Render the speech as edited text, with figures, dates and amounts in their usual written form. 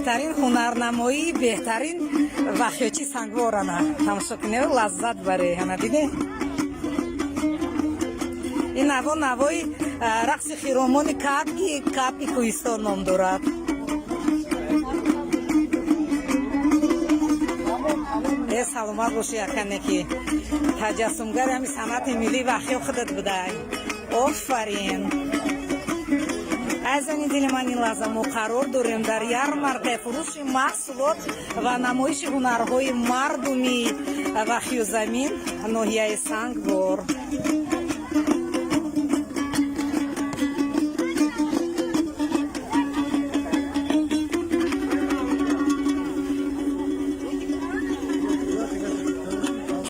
Беҳтарин ҳунарнамоӣ, беҳтарин вахёчи Сангворана тамошо кунед, лаззат баре. Ана, диде, ин наво навои рақси хиромони кабки, кабки кӯҳистон ном дорад. Э, саломат бошӣ, акане, ки таҷассумгари ҳами санъати миллии вахё худат будай. Офарин! Азизони дили ман, ин лаҳза мо қарор дорем дар ярмаркаи фурӯши маҳсулот ва намоиши ҳунарҳои мардуми Вахёзамин, ноҳияи Сангвор.